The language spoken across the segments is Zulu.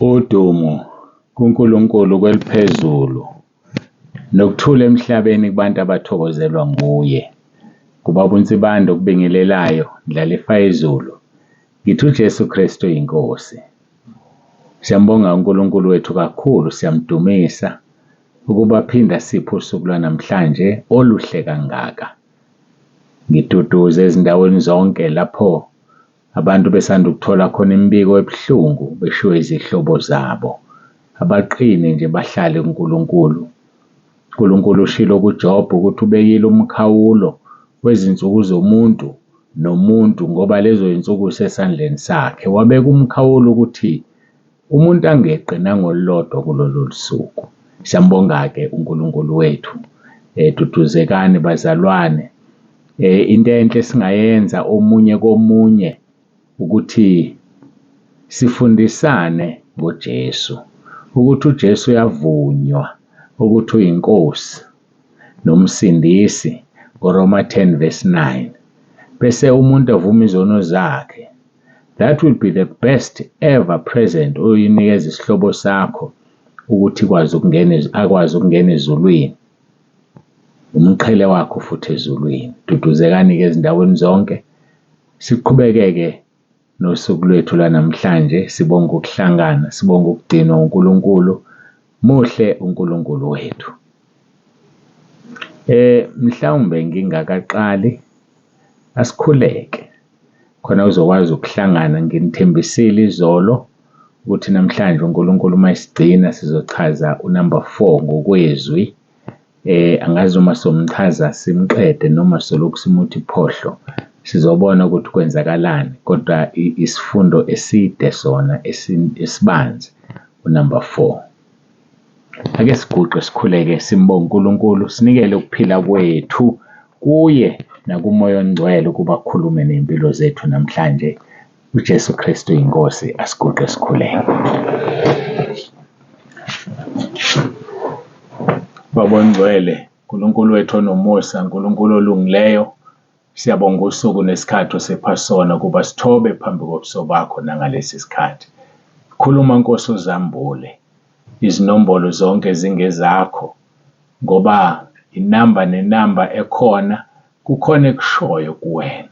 Udumo kuNkulunkulu kweliphezulu nokuthula emhlabeni kubantu abathokozelwa nguye. Kubaba uNsibande okubingelelayo, Ndlalifa yezulu. Ngithi uJesu Kristu uyinkosi. Siyambonga uNkulunkulu wethu kakhulu, siyamdumisa ukuba aphinde asiphe usuku lwanamhlanje oluhle kangaka. Ngiduduze ezindaweni zonke lapho abantu besanda ukuthola khona imibiko ebuhlungu beshiwe izihlobo zabo. Abaqine nje bahlale kuNkulunkulu. uNkulunkulu ushilo kuJob ukuthi ubekile umkhawulo wezinsuku zomuntu nomuntu ngoba lezo zinsuku zisesandleni sakhe. Wabeka umkhawulo ukuthi umuntu angeqi nangolulodwa kulolu suku. Siyambonga-ke uNkulunkulu wethu. Duduzekani bazalwane. Into enhle esingayenza omunye komunye ukuthi sifundisane ngoJesu, ukuthi uJesu uyavunywa ukuthi uyinkosi nomsindisi ngoRoma 10 verse 9. Bese umuntu evuma izono zakhe. That will be the best ever present oyinikeza isihlobo sakho ukuthi ikwazi ukungena akwazi ukungena ezulwini. Umqhele wakho futhi ezulwini. Duduzekani-ke ezindaweni zonke. Siqhubeke-ke nosuku lwethu lwanamhlanje, sibonga ukuhlangana, sibonga ukugcinwa uNkulunkulu. Muhle uNkulunkulu wethu. Mhlawumbe ngingakaqali asikhuleke khona uzokwazi ukuhlangana. Nginithembisile izolo ukuthi namhlanje uNkulunkulu uma esigcina sizochaza unumber 4 ngokwezwi. Angazi noma somchaza simqede noma solokhu simuthi phohlo, sizobona ukuthi kwenzakalani, kodwa isifundo eside sona esibanzi unumber 4. Ake siguqe sikhuleke simbonge uNkulunkulu, sinikele ukuphila kwethu kuye nakuMoya oNgcwele ukuba akhulume ney'mpilo zethu namhlanje. uJesu Kristu uyinkosi, asiguqe sikhuleke. Baba oNgcwele, uNkulunkulu wethu onomusa, uNkulunkulu olungileyo, siyabonga usuku nesikhathi osipha sona ukuba sithobe phambi kobuso bakho nangalesi sikhathi. Khuluma Nkosi uzambule, izinombolo zonke zingezakho, ngoba inamba nenamba ekhona kukhona ekushoyo kuwena.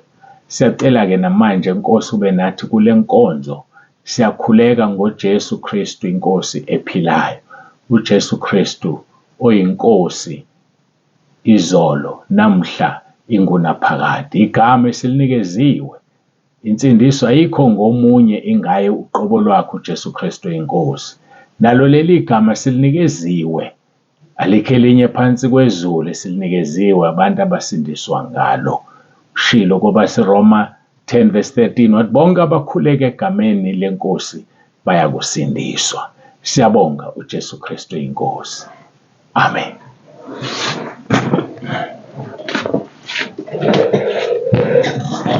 Siyacela-ke namanje Nkosi ube nathi kule nkonzo. Siyakhuleka ngoJesu Kristu inkosi ephilayo. uJesu Kristu oyinkosi izolo, namhla, ingunaphakade. Igama esilinikeziwe, insindiso ayikho ngomunye ingaye uqobo lwakhe uJesu Kristu inkosi. Nalo leli gama silinikeziwe, alikho elinye phansi kwezulu esilinikeziwe abantu abasindiswa ngalo. Ushilo kwabaseRoma 10 verse 13 wathi bonke abakhuleka egameni lenkosi bayakusindiswa. Siyabonga uJesu Kristu inkosi. Amen.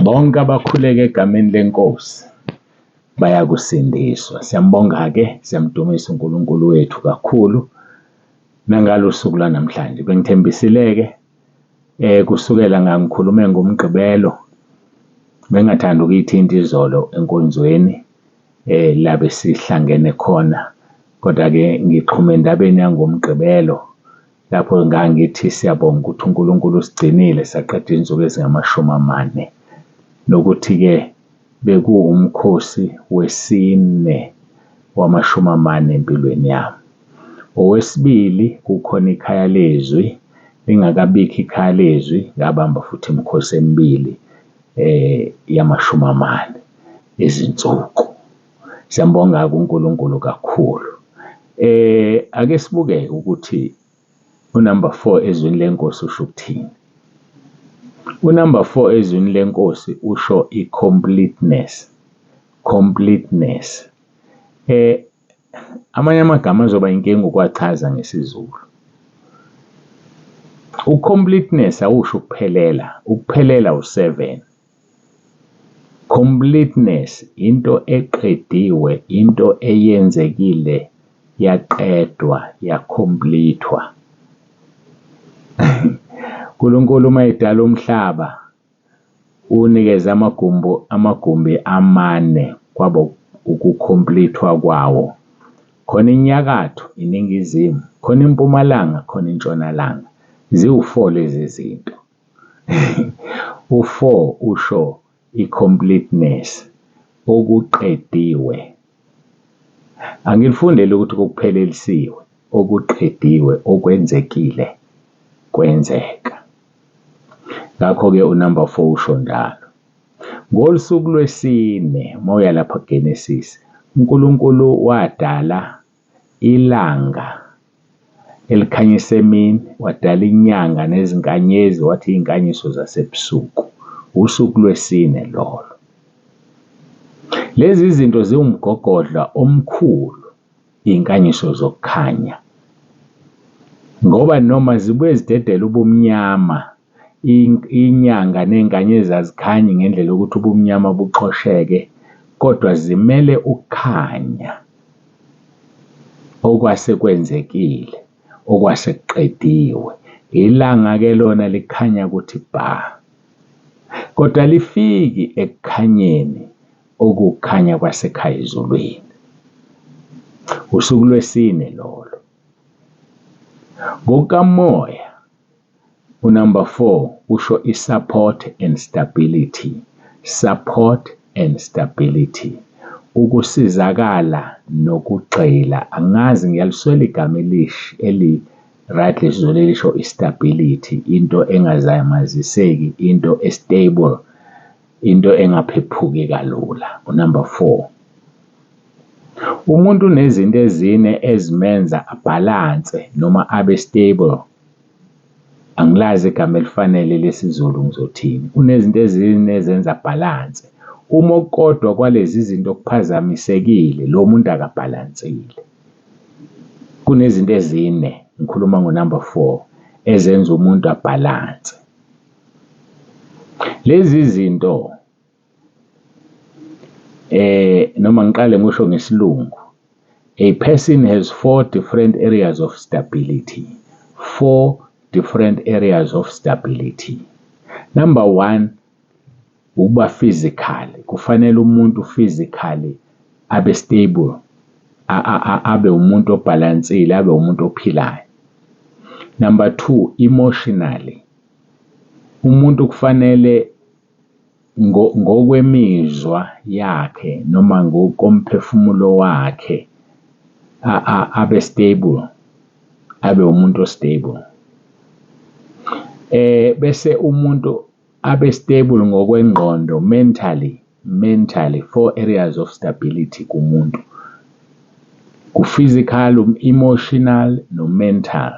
Bonke abakhuleka egameni lenkosi bayakusindiswa. Siyambonga-ke, siyamdumisa uNkulunkulu wethu kakhulu nangalo suku lwanamhlanje. Bengithembisile-ke kusukela ngangikhulume ngoMgqibelo, bengingathandi ukuyithinta izolo enkonzweni la besihlangene khona, kodwa-ke ngixhume endabeni yangoMgqibelo lapho ngangithi siyabonga ukuthi uNkulunkulu usigcinile saqeda iy'nsuku ezingamashumi amane, nokuthi-ke bekuwumkhosi wesine wamashumi amane empilweni yami. Owesibili kukhona ikhaya lezwi, lingakabikho ikhaya lezwi ngabamba futhi imikhosi emibili yamashumi amane ezinsuku. Siyambonga-ke uNkulunkulu kakhulu. Ake sibuke ukuthi unumber 4 ezwini lenkosi usho ukuthini. Unumber 4 ezwini lenkosi usho i-completeness, completeness. Amanye amagama azoba inkinga ukuwachaza ngesiZulu. U-completeness awusho ukuphelela, ukuphelela u-7. Completeness into eqediwe, into eyenzekile yaqedwa, yakhomplithwa. uNkulunkulu uma edala umhlaba unikeze amagumbi amane kwaba ukukhomplithwa kwawo. Khona inyakatho, iningizimu, khona impumalanga, khona intshonalanga. Ziwu-four lezi zinto. U-four usho i-completeness, okuqediwe. Angilifundeli ukuthi kokuphelelisiwe, okuqediwe, okwenzekile, kwenzeka. Ngakho-ke unumber 4 usho njalo. Ngosuku lwesine, uma uya lapha kuGenesis, uNkulunkulu wadala ilanga elikhanyisa emini, wadala inyanga nezinkanyezi, wathi iy'nkanyiso zasebusuku. Usuku lwesine lolo. Lezi zinto ziwumgogodla omkhulu, iy'nkanyiso zokukhanya. Ngoba noma zibuye zidedele ubumnyama, inyanga ney'nkanyezi azikhanyi ngendlela yokuthi ubumnyama buxosheke, kodwa zimele ukukhanya okwase kwenzekile, okwase kuqediwe. Ilanga-ke lona likhanya kuthi bha, kodwa alifiki ekukhanyeni okuwukukhanya kwasekhaya ezulwini. Usuku lwesine lolo. Ngokukamoya, unumber 4 usho i-support and stability. Support and stability. Ukusizakala nokugxila. Angazi, ngiyaliswela igama eli-right lesiZulu elisho i-stability, into engazamaziseki, into e-stable, into engaphephuki kalula. Unumber 4. Umuntu unezinto ezine ezimenza abhalanse noma abe stable. Angilazi igama elifanele lesiZulu ngizothini. Unezinto ezine ezenza abhalanse. Uma okukodwa kwalezi zinto kuphazamisekile, lo muntu akabhalansile. Kunezinto ezine, ngikhuluma ngo-number 4, ezenza umuntu abhalanse. Lezi zinto noma ngiqale ngisho ngesilungu, a person has 4 different areas of stability. 4 different areas of stability. Number 1, ukuba physical. Kufanele umuntu physically abe stable, abe umuntu obhalansile, abe umuntu ophilayo. Number 2, emotionally. Umuntu kufanele ngokwemizwa yakhe noma ngokomphefumulo wakhe abe stable, abe umuntu o-stable. Bese umuntu abe stable ngokwengqondo, mentally, mentally, 4 areas of stability kumuntu. Ku-physical, emotional, no-mental.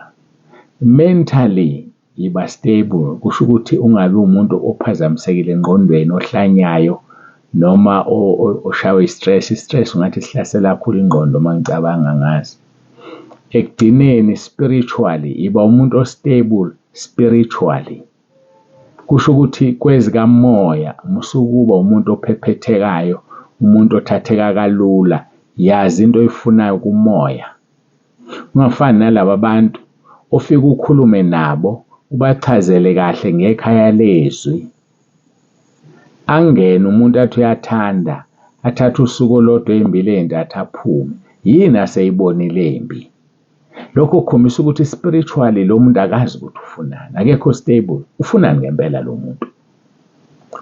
Mentally, yiba stable, kusho ukuthi ungabi umuntu ophazamisekile engqondweni, ohlanyayo noma oshawa i-stress. I-stress ungathi sihlasela kakhulu ingqondo uma ngicabanga ngazi. Ekugcineni spiritually, yiba umuntu o-stable spiritually. Kusho ukuthi kwezikamoya musukuba umuntu ophephethekayo, umuntu othatheka kalula, yazi into oyifunayo kumoya. Ungafani nalaba bantu ofike ukhulume nabo, ubachazele kahle ngekhaya lezwi. Angene umuntu athi uyathanda, athathe usuku olodwa, ey'mbili, ey'ntathu aphume. Yini aseyibonile embi? Lokho kukhombisa ukuthi spiritually lo muntu akazi ukuthi ufunani, akekho stable. Ufunani ngempela lo muntu?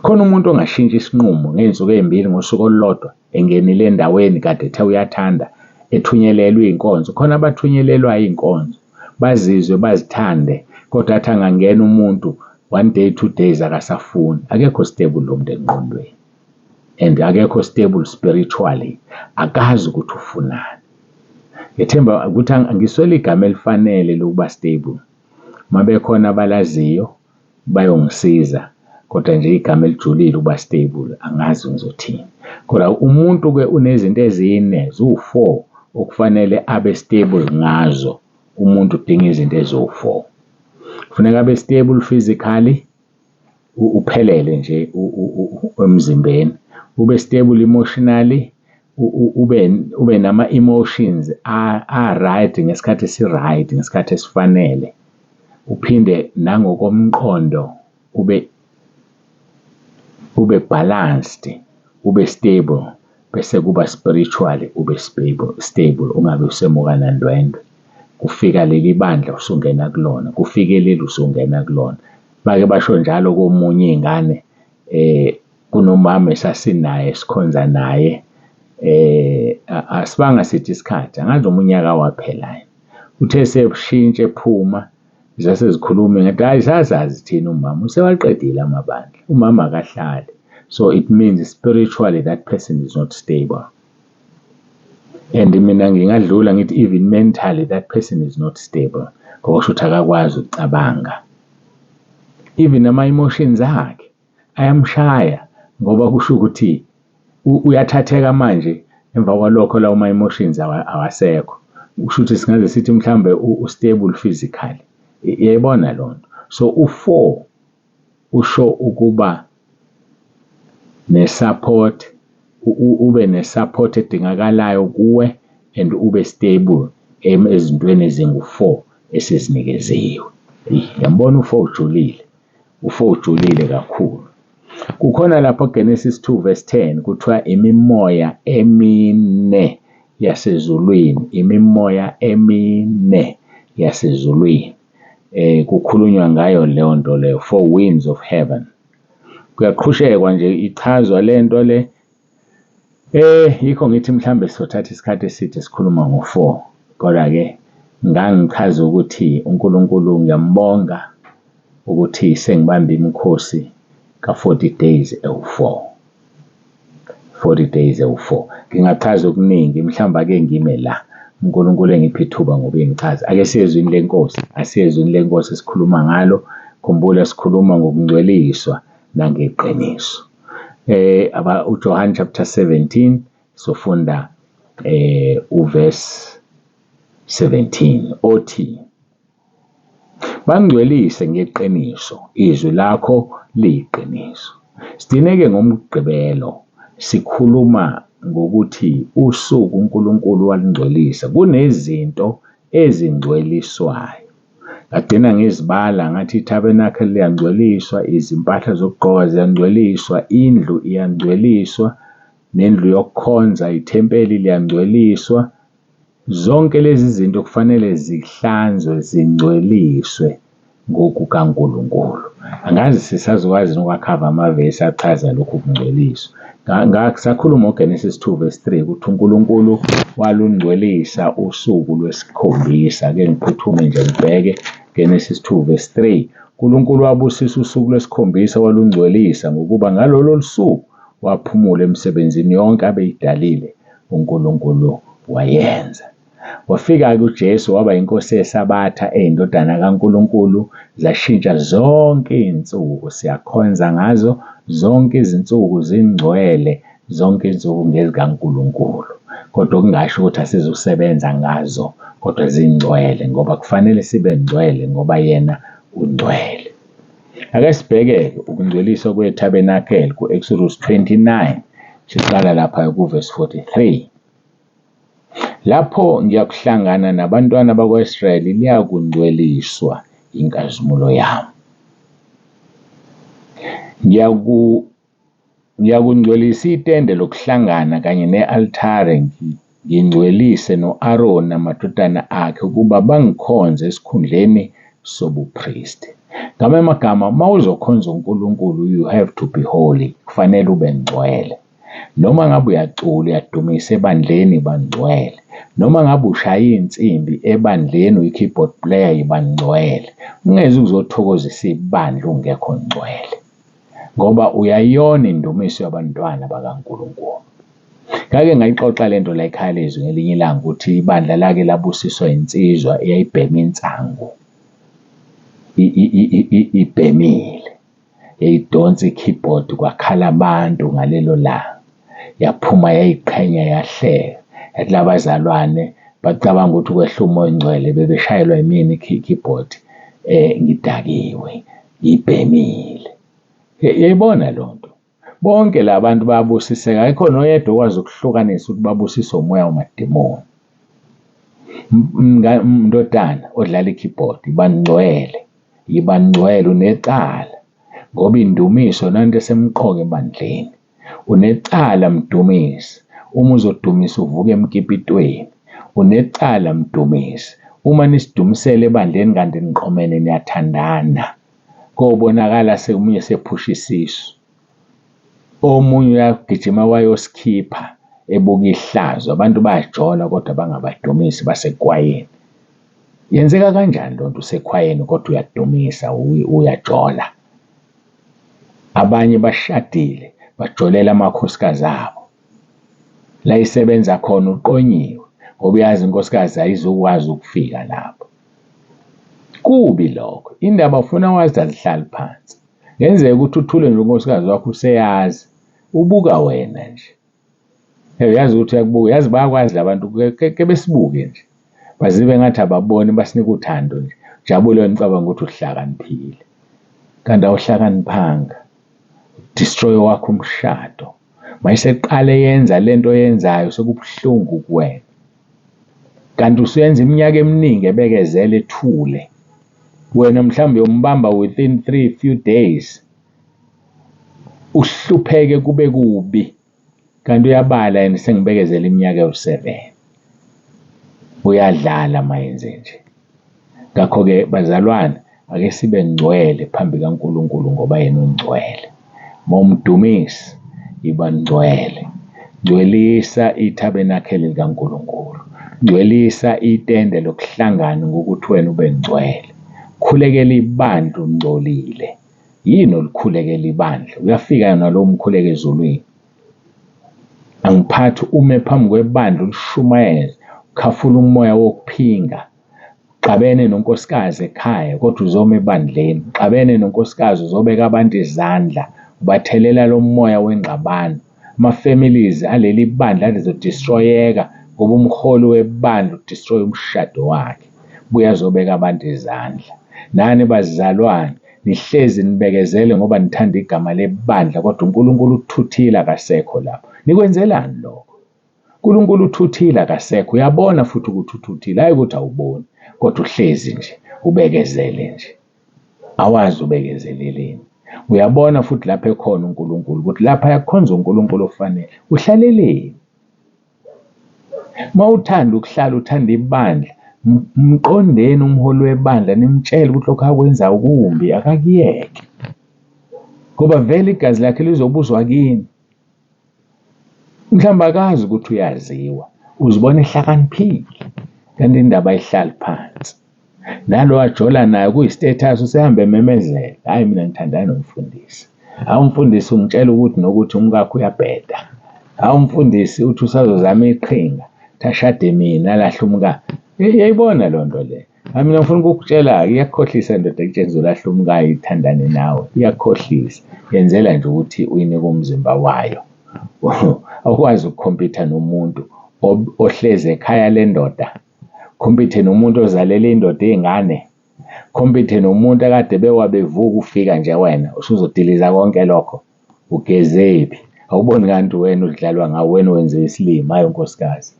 Khona umuntu ongashintsha isinqumo ngey'nsuku ey'mbili ngosuku olulodwa engenile endaweni kade ethe uyathanda, ethunyelelwe iy'nkonzo. Khona abathunyelelwayo iy'nkonzo, bazizwe bazithande, kodwa athi angangena umuntu 1 day, 2 days akasafuni. Akekho stable lo muntu engqondweni and akekho stable spiritually, akazi ukuthi ufunani. Ngethemba ukuthi ngiswele igama elifanele lokuba stable. Uma bekhona abalaziyo bayongisiza, kodwa nje igama elijulile ukuba stable angazi ngizothini. Kodwa umuntu-ke unezinto ezine, ziwu-4 okufanele abe stable ngazo. Umuntu udinga izinto eziwu-4. Kufuneka abe stable physically, uphelele nje emzimbeni, ube stable emotionally, ube nama-emotions a-right ngesikhathi esi-right, ngesikhathi esifanele. Uphinde nangokomqondo ube balanced, ube stable. Bese kuba spiritually ube stable, ungabe usemuka nandwendwe. Kufika leli bandla usungena kulona, kufike leli usungena kulona. Bake basho njalo komunye iy'ngane kunomama esasinaye sikhonza naye, asibanga side isikhathi, angazi noma unyaka waphela yini. Uthe eseshintsha ephuma zase zikhuluma ngathi hhayi sasazi thina umama usewaqedile amabandla, umama akahlali. So it means spiritually that person is not stable. And mina ngingadlula ngithi even mentally that person is not stable, ngoba kusho ukuthi akakwazi ukucabanga. Even ama-emotions akhe ayamshaya, ngoba kusho ukuthi uyathatheka manje emva kwalokho lawo ma-emotions awasekho. Kusho ukuthi singaze sithi mhlawumbe u-stable physically. Uyayibona leyo nto? So u-four usho ukuba ne-support, ube ne-support edingakalayo kuwe and ube stable ezintweni ezingu-four esizinikeziwe. Uyambona u-four ujulile, u-four ujulile kakhulu. Kukhona lapho Genesis 2 verse 10 kuthiwa imimoya emine yasezulwini, imimoya emine yasezulwini. Kukhulunywa ngayo leyo nto leyo, four winds of heaven. Kuyaqhushekwa nje ichazwa le nto le. Yikho ngithi mhlambe sizothatha isikhathi eside sikhuluma ngo-four, kodwa-ke ngangichaza ukuthi uNkulunkulu ngiyambonga ukuthi sengibambe imikhosi ka-40 days ewu-four. 40 days ewu-four. Ngingachaza okuningi, mhlawumbe ake ngime la. uNkulunkulu engiphe ithuba ngoba engichaza. Ake siye ezwini lenkosi, asiye ezwini lenkosi esikhuluma ngalo. Khumbula sikhuluma ngokungcweliswa nangeqiniso. uJohn chapter 17 sofunda uverse 17 othi bangcwelise ngeqiniso, izwi lakho liyiqiniso. Sigcineke ngoMgqibelo sikhuluma ngokuthi usuku uNkulunkulu walungcwelisa, kunezinto ezingcweliswayo. Ngagcina ngizibala ngathi itabernacle liyangcweliswa, izimpahla zokugqoka ziyangcweliswa, indlu iyangcweliswa, nendlu yokukhonza, ithempeli liyangcweliswa. Zonke lezi zinto kufanele zihlanzwe, zingcweliswe ngokukaNkulunkulu. Angazi sisazokwazi ukuwakhava amavesi achaza lokhu kungcweliswa. Sakhuluma ngoGenesis 2 verse 3 ukuthi uNkulunkulu walungcwelisa usuku lwesikhombisa. Ake ngiphuthume nje ngibheke Genesis 2 verse 3. uNkulunkulu wabusisa usuku lwesikhombisa walungcwelisa, ngokuba ngalolo lusuku waphumula emsebenzini yonke abeyidalile uNkulunkulu wayenza. Wafika-ke uJesu waba inkosi yeSabatha eyindodana kaNkulunkulu, zashintsha zonke iy'nsuku, siyakhonza ngazo zonke izinsuku zingcwele, zonke izinsuku ngezikaNkulunkulu. Kodwa okungasho ukuthi asizukusebenza ngazo, kodwa zingcwele ngoba kufanele sibe ngcwele ngoba yena ungcwele. Ake sibheke-ke ukungcweliswa kwethabernakele ku-Exodus 29, siqala lapha kuvesi 43. Lapho ngiyakuhlangana nabantwana bakwa-Israyeli, liyakungcweliswa inkazimulo yami. Ngiyakungcwelisa itende lokuhlangana kanye ne-altare, ngingcwelise no-Aroni namadodana akhe ukuba bangikhonze esikhundleni sobupristi. Ngamanye amagama, uma uzokhonza uNkulunkulu, you have to be holy, kufanele ube ngcwele. Noma ngabe uyacula, uyadumisa ebandleni, yiba ngcwele. Noma ngabe ushaya iy'nsimbi ebandleni, uyi-keyboard player, yiba ngcwele. Ungeze uzothokozisa ibandla ungekho ngcwele, ngoba uyayona indumiso yabantwana bakaNkulunkulu. Ngake ngayixoxa le nto la ekhaya lezwi ngelinye ilanga ukuthi ibandla lake labusiswa insizwa eyayibhema insangu, ibhemile, yayidonsa i-keyboard kwakhala abantu ngalelo langa. Yaphuma yayiqhenya yahleka, yathi labazalwane bacabanga ukuthi kwehla umoya ongcwele, bebeshayelwa yimina i-keyboard ngidakiwe, ngibhemile. Uyayibona leyo nto? Bonke la bantu bayabusiseka, akekho noyedwa okwazi ukuhlukanisa ukuthi babusiswe umoya wamadimoni. Ndodana odlala i-keyboard, yiba ngcwele, yiba ngcwele, unecala ngoba indumiso nanto esemqoka ebandleni. Unecala mdumisi, Uma uzodumisa uvuka emkipitweni. Unecala mdumisi. Uma nisidumisela ebandleni kanti niqomene niyathandana. Kobonakala semunye sephusha isisu. Omunye uyagijima wayosikhipha ebuka ihlazo. Abantu bayajola kodwa bangabadumisi basekwayeni. Yenzeka kanjani loo nto usekhwayeni kodwa uyadumisa uyajola? Abanye bashadile bajolela amakhosikazi abo. La isebenza khona uqonyiwe ngoba uyazi inkosikazi ayizukwazi ukufika lapho. Kubi lokho. Indaba ufuna wazi azihlali phansi. Ngenzeka ukuthi uthule nje unkosikazi wakho useyazi. Ubuka wena nje. Uyazi ukuthi uyakubuka, yazi bayakwazi labantu ke besibuke nje. Bazibe ngathi ababoni basinika uthando nje. Jabule wena ucabanga ukuthi uhlakaniphile. Kanti awuhlakaniphanga. Destroy wakho umshado. Mayiseqale yenza lento oyenzayo sekubuhlungu kuwena. Kanti usuyenza iminyaka eminingi ebekezela ethule. Wena mhlawumbe uyombamba within 3 few days. Uhlupheke kube kubi. Kanti uyabala yena sengibekezela iminyaka ewu-7. Uyadlala mayenze nje. Ngakho-ke bazalwane, ake sibe ngcwele phambi kaNkulunkulu ngoba yena ungcwele. Mawumdumisi, yiba ngcwele. Ngcwelisa ithabernakeli likaNkulunkulu. Ngcwelisa itende lokuhlangana ngokuthi wena ube ngcwele. Khulekela ibandla ungcolile. Yini olukhulekela ibandla? Uyafika yona lowo mkhuleko ezulwini. Angiphathi ume phambi kwebandla ulishumayeze, ukhafula umoya wokuphinga. Uxabene nonkosikazi ekhaya kodwa uzoma ebandleni. Uxabene nonkosikazi uzobeka abantu izandla, ubathelela lo moya wengxabano. Ama-families aleli bandla alizodestroyeka ngoba umholi webandla udestroy umshado wakhe. Buya azobeka abantu izandla. Nani bazalwane nihlezi nibekezele ngoba nithanda igama lebandla kodwa uNkulunkulu uthuthile akasekho lapho. Nikwenzelani lokho? uNkulunkulu uthuthile akasekho. Uyabona futhi ukuthi uthuthile, hayi ukuthi awuboni, kodwa uhlezi nje ubekezele nje. Awazi ubekezeleleni. Uyabona futhi lapho ekhona uNkulunkulu ukuthi lapha yakhonza uNkulunkulu ofanele. Uhlaleleni? Uma uthanda ukuhlala uthanda ibandla, mqondeni umholi webandla nimtshele ukuthi lokhu akwenzayo kumbi, akakuyeke. Ngoba vele igazi lakhe lizobuzwa kini. Mhlawumbe akazi ukuthi uyaziwa, uzibona ehlakaniphile kanti indaba ayihlali phansi. Nalo ajola naye kuyi-status usehambe ememezela, hhayi mina ngithandana nomfundisi. Hhawu umfundisi ungitshela ukuthi nokuthi umkakho uyabheda. Hhawu umfundisi uthi usazozama iqhinga, ukuthi ashade mina alahle umkakhe. Uyayibona leyo nto leyo. Hayi mina ngifuna ukukutshela-ke iyakukhohlisa indoda ekutshela izolahla umkayo ithandane nawe. Iyakukhohlisa, yenzela nje ukuthi uyinike umzimba wayo. Awukwazi ukukhompitha nomuntu ohlezi ekhaya lendoda, ukhompithe nomuntu ozalela indoda iy'ngane, ukhompithe nomuntu akade bewa bevuka ufika nje wena usuzodiliza konke lokho. Ugezephi? Awuboni kanti wena udlalwa ngawe, wena wenziwa isilima, hhayi unkosikazi.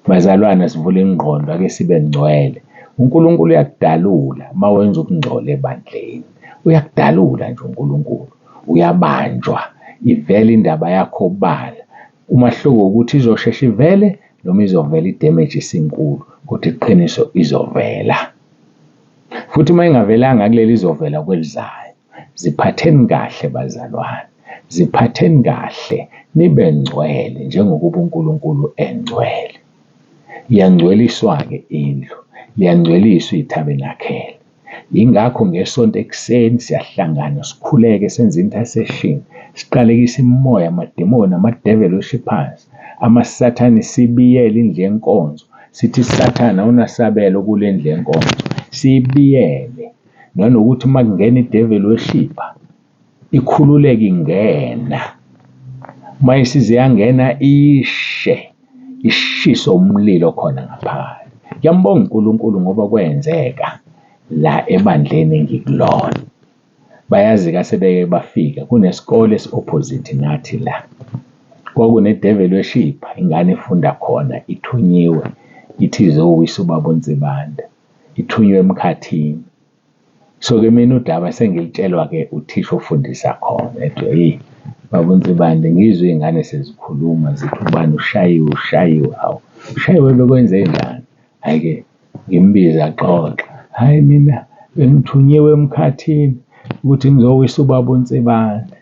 Bazalwane sivule ingqondo ake sibe ngcwele. uNkulunkulu uyakudalula uma wenza ukungcola ebandleni. Uyakudalula nje uNkulunkulu. Uyabanjwa, ivele indaba yakho obala. Umahluko ukuthi izosheshe ivele noma izovela i-damage isinkulu, kodwa iqiniso izovela. Futhi uma ingavelanga kuleli izovela kwelizayo. Ziphatheni kahle bazalwane, ziphatheni kahle nibe ngcwele njengokuba uNkulunkulu engcwele. Iyangcweliswa-ke indlu, liyangcweliswa ithabernakele. Yingakho ngeSonto ekuseni siyahlangana sikhuleke senze intercession, siqalekise imimoya, amademoni, ama-devil worshippers, amasathane sibiyele indlu yenkonzo. Sithi Sathane awunasabelo kule ndlu yenkonzo, siyibiyele. Nanokuthi uma kungena i-devil worshipper ikhululeke ingena. Uma isize yangena ishe, ishise umlilo khona ngaphakathi. Ngiyambonga uNkulunkulu ngoba kwenzeka la ebandleni engikulona. Bayazi-ke asebeke bafika kunesikole esi-opposite nathi la. Kwakune-devil worshipper, ingane efunda khona ithunyiwe ithi izowisa ubaba uNsibande. Ithunywe emkhathini. So-ke mina udaba sengilitshelwa-ke uthisha ofundisa khona ethi hheyi Baba uNsibande, ngizwe iy'ngane sezikhuluma zithi ubani ushayiwe, ushayiwe. Hawu, ushayiwe bekwenzenjani? Hhayi-ke ngimbize axoxe, hhayi mina bengithunyiwe emkhathini ukuthi ngizowisa ubaba uNsibande.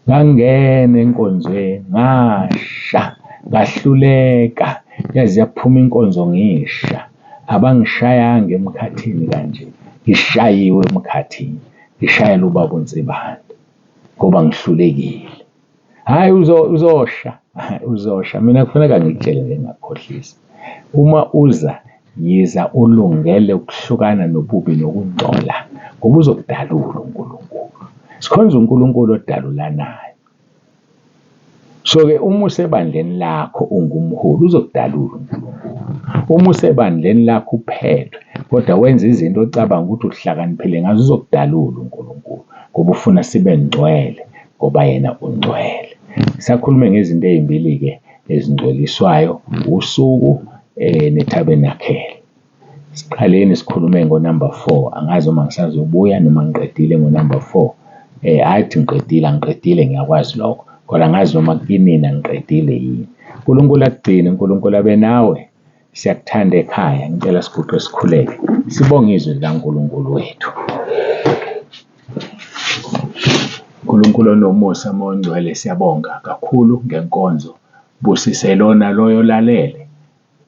Ngangena enkonzweni ngasha, ngahluleka yaze yaphuma inkonzo ngisha. Abangishayanga emkhathini kanje, ngishayiwe emkhathini, ngishayela ubaba uNsibande ngoba ngihlulekile. Hhayi uzosha, hhayi uzosha. Mina kufuneka ngikutshele ngingakukhohlisi. Uma uza, yiza ulungele ukuhlukana nobubi nokungcola ngoba uzokudalula uNkulunkulu. Sikhonza uNkulunkulu odalulanayo. So-ke uma usebandleni lakho ungumholi uzokudalula uNkulunkulu. Uma usebandleni lakho uphethwe kodwa wenza izinto ocabanga ukuthi uhlakaniphile ngazo uzokudalula uNkulunkulu ngoba ufuna sibe ngcwele ngoba yena ungcwele. Sakhulume ngezinto ey'mbili-ke ezingcweliswayo, usuku nethabernakele. Siqaleni sikhulume ngo-number 4, angazi noma ngisazobuya noma ngiqedile ngo-number 4. Hhayi ukuthi ngiqedile, angiqedile ngiyakwazi lokho, kodwa angazi noma kinina ngiqedile yini. UNkulunkulu akugcine, uNkulunkulu abe nawe. Siyakuthanda ekhaya, ngicela siguqe sikhuleke, sibonge izwi likaNkulunkulu wethu. Nkulunkulu onomusa, Moya oNgcwele, siyabonga kakhulu ngenkonzo. Busise lona loyo olalele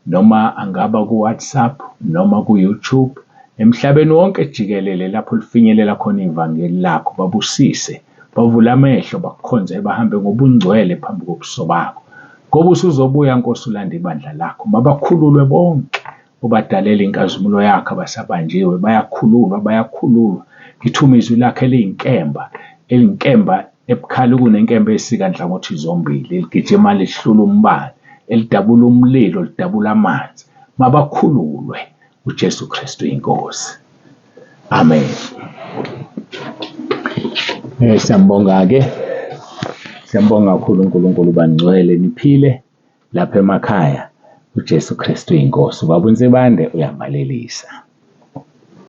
noma angaba ku-WhatsApp noma ku-YouTube, emhlabeni wonke jikelele lapho lifinyelela khona ivangeli lakho, babusise, bavule amehlo, bakukhonze, bahambe ngobungcwele phambi kobuso bakho. Ngoba usuzobuya Nkosi ulande ibandla lakho, mabakhululwe bonke ubadalele inkazimulo yakho abasabanjiwe, bayakhululwa, bayakhululwa. Ngithuma izwi lakho eliyinkemba, eliyinkemba ebukhali kunenkemba esika nhlangothi zombili, eligijima lihlula umbani, elidabula umlilo, lidabula amanzi. Mabakhululwe uJesu Kristu inkosi. Amen. Siyambonga-ke, siyambonga kakhulu uNkulunkulu bangcwele niphile lapha emakhaya. uJesu Kristu inkosi. Ubaba uNsibande uyavalelisa.